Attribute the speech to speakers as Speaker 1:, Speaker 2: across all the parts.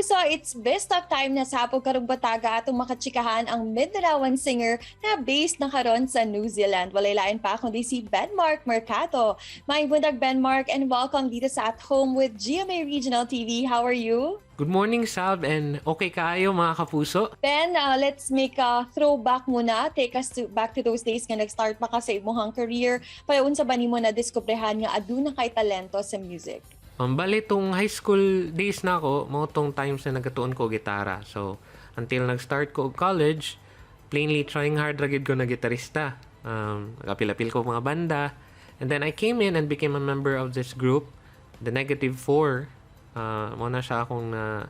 Speaker 1: Kapuso, it's best of time na sa hapon karong bataga atong makachikahan ang Mindanaoan singer na based na karon sa New Zealand. Walay lain pa kundi si Ben Mark Mercado. Maayong buntag, Ben Mark, and welcome dito sa At Home with GMA Regional TV. How are you?
Speaker 2: Good morning, Sab, and okay kaayo, mga kapuso.
Speaker 1: Ben, let's make a throwback muna. Take us back to those days nga nag-start pa ka sa imong career. Paunsa ba nimo na diskubrehan nga aduna kay talento sa music?
Speaker 2: Bali, tong high school days na ako, mao tong times na nagatuon ko gitara. So, until nag-start ko og college, plainly trying hard ra gid ko na gitarista. Nagapil-apil ko mga banda. And then I came in and became a member of this group, the Negative Four. Mao na siya akong na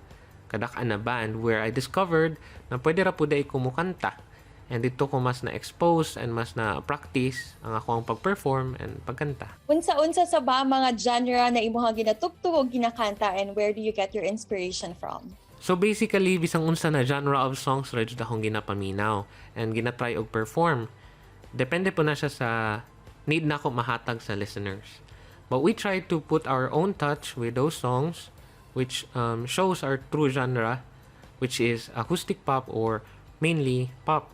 Speaker 2: kadak-an na band where I discovered na pwede ra pud ko mukanta. And dito ko mas na-expose and mas na-practice ang ako ang pag-perform and pagkanta.
Speaker 1: Unsa-unsa sa ba mga genre na imuhang ginatugtog o ginakanta, and where do you get your inspiration from?
Speaker 2: So basically, bisang unsa na genre of songs ra jud akong ginapaminaw and ginatry og perform. Depende pud na siya sa need nako mahatag sa listeners. But we try to put our own touch with those songs, which shows our true genre, which is acoustic pop or mainly pop.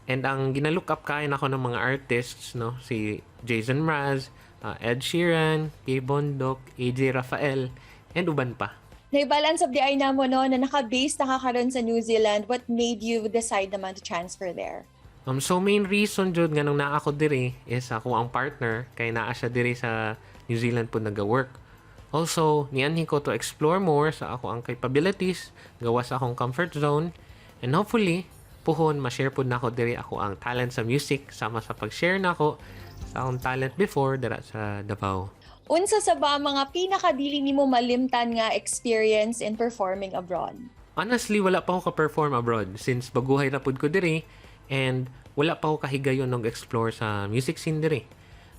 Speaker 2: And ang ginalook up kaayo nako ng mga artists, no, si Jason Mraz, Ed Sheeran, Pia Bondoc, AJ Rafael, and uban pa.
Speaker 1: Nahibalaan sab diay namo, no, na naka-base na ka karon sa New Zealand. What made you decide naman to transfer there?
Speaker 2: So main reason jud nganong naa ko diri is ako ang partner kay naa siya diri sa New Zealand pud naga-work. Also, nianhi ko to explore more sa ako ang capabilities, gawas sa akong comfort zone, and hopefully puhon ma-share pud nako diri ako ang talent sa music sama sa pag-share nako sa akong talent before dira sa Davao.
Speaker 1: Unsa sa ba ang mga pinakadili nimo malimtan nga experience in performing abroad?
Speaker 2: Honestly, wala pa ako ka-perform abroad since baguhay ra pud ko diri and wala pa ako kahigayon og explore sa music scene diri.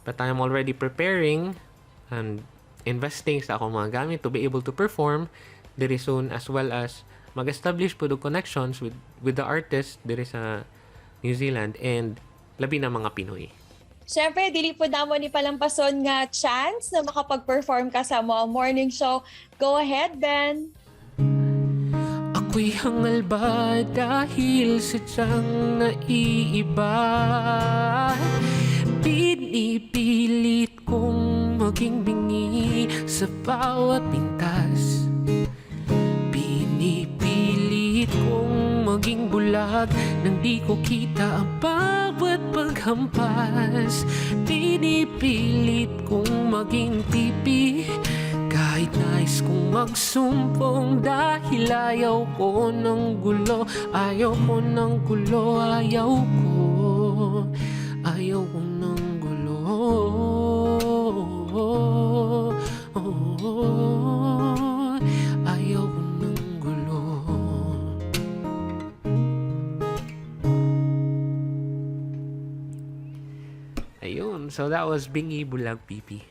Speaker 2: But I am already preparing and investing sa akong mga gamit to be able to perform diri soon, as well as mag-establish pud og connections with the artists diri sa New Zealand and labi na mga Pinoy.
Speaker 1: Siyempre, dili pud namo ni palampason nga chance na makapag-perform ka sa mga morning show. Go ahead, Ben!
Speaker 2: Ako'y hangal ba dahil sadyang naiiba? Pinipilit kong maging bingi sa bawat pintas. Pinipilit kong maging bulag nang di ko kita ang bawat paghampas. Pinipilit kong maging pipi kahit nais kong magsumpong, dahil ayaw ko ng gulo. Ayaw ko ng gulo, ayaw ko. Ayaw ko ng gulo. Oh, ayaw ko ng gulo. Ayun, so that was Bingi Bulag Pipi.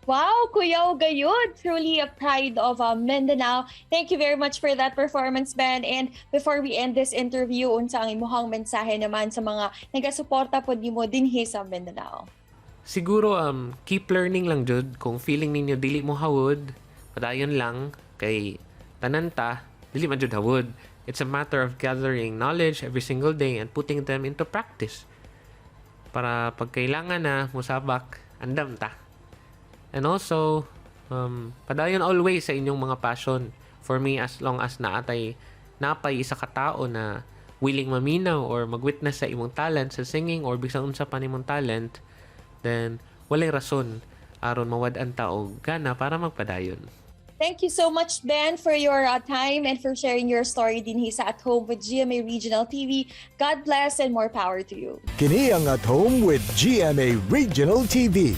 Speaker 1: Wow, Kuya gayud! Truly a pride of Mindanao. Thank you very much for that performance, Ben. And before we end this interview, unsa ang imuhang mensahe naman sa mga nagasuporta pod nimo dinhi sa Mindanao?
Speaker 2: Siguro keep learning lang jud. Kung feeling ninyo dili mo hawod, padayon lang kay tanan ta dili man jud hawod. It's a matter of gathering knowledge every single day and putting them into practice. Para pag kailangan na musabak, andam ta. And also, padayon always sa inyong mga passion. For me, as long as naatay napay isa ka tao na willing maminaw or magwitness sa imong talent sa singing or bisan unsa pa nimong talent, then walay rason aron mawad-an ta og gana para magpadayon.
Speaker 1: Thank you so much, Ben, for your time and for sharing your story dinhi sa At Home with GMA Regional TV. God bless and more power to you.
Speaker 3: Kini ang At Home with GMA Regional TV.